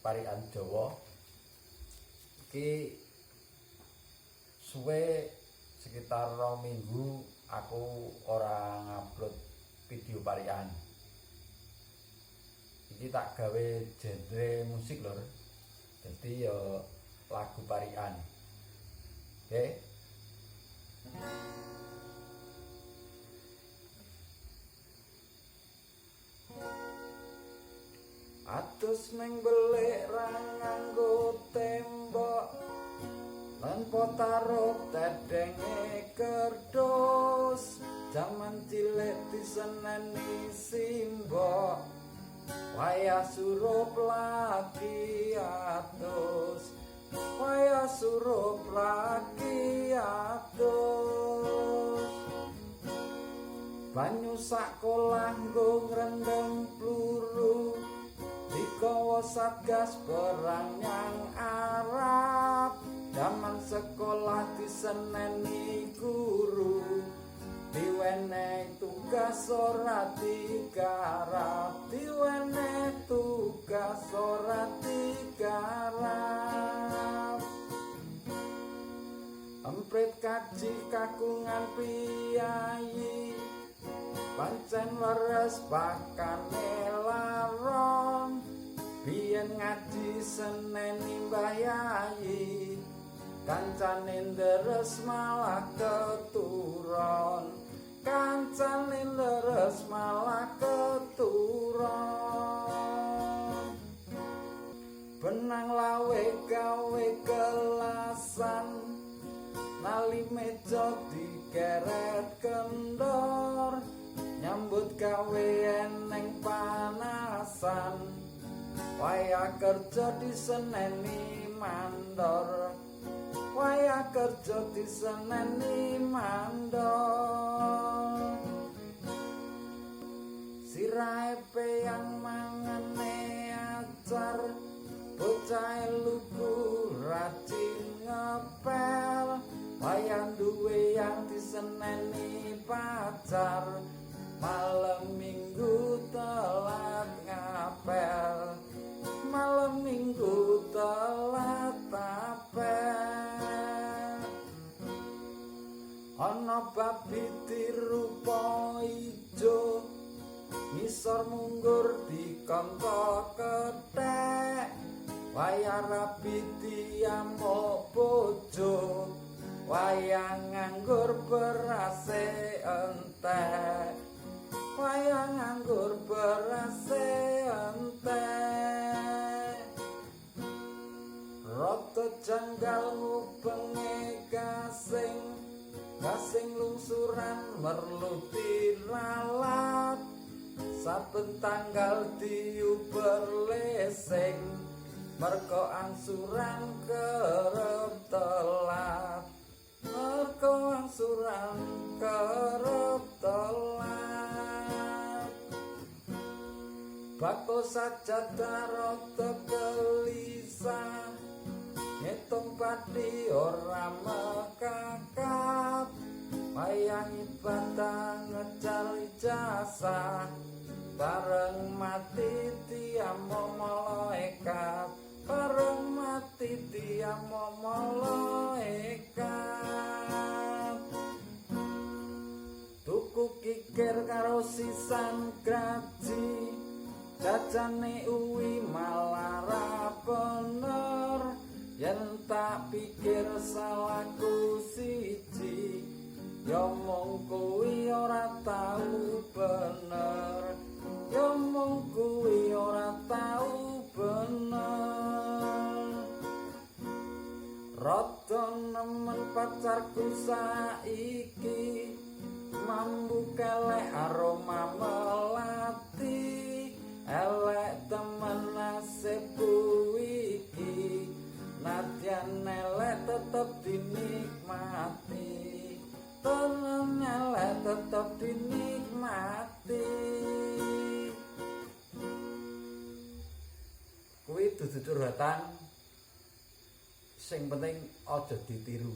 parikan Jawa. Iki suwe sekitar 2 minggu aku ora ngupload video parikan. Iki tak gawe genre musik, lur. Jadi ya lagu parikan. Oke. Atus neng belik ra nganggo tembok, tanpa taruh tedenge kerdus. Jaman cilik diseneni simbok, wayah surup lagi atus, wayah surup lagi atus. Banyu sakolah nggo ngrendem pluru, digawa Satgas perang nyang Arab. Jaman sekolah diseneni guru, diwenehi tugas ora digarap, diwenehi tugas ora digarap. Emprit kaji kagungan piyayi, pancen leres pakane laron. Biyen ngaji seneni Mbah Yayi, kancane ndres malah keturon, kancane ndres malah keturon. Benang lawe gawe gelasan, nali meja digeret kendor. Nyambut gawe eneng panasan, wayah kerja diseneni mandor, wayah kerja diseneni mandor. Sirahe peyang mangane acar, bocah lugu rajin ngepel. Wayah duwe yang diseneni pacar, malam Minggu telat ngapel, malam Minggu telat apel. Ana babi dirupa ijo, ngisor munggur dikonco kethek. Wayah rabi diamuk bojo, wayah nganggur berase entek, wayah nganggur berase entek. Rada janggal ngubenge gasing, gasing lungsuran merlu diralat. Saben tanggal diuber lesing, mergo angsuran kerep telat, mergo angsuran kerep telat. Bakul sajadah rada gelisah, ngitung pati ora mekakap. Wayah ibadah ngejar ijazah, bareng mati diamuk malaikat, bareng mati diamuk malaikat. Tuku kikir karo sisan graji, jajane uwi malah ra bener. Yen tak pikir salahku siji, ya mung kuwi ora tau bener, ya mung kuwi ora tau bener. Rada nemen pacarku saiki, mambu kelek aroma melati. Elek temen nasibku iki, nadyan elek tetep dinikmati, temen elek tetep dinikmati. Kuwi dudu curhatan, sing penting aja ditiru.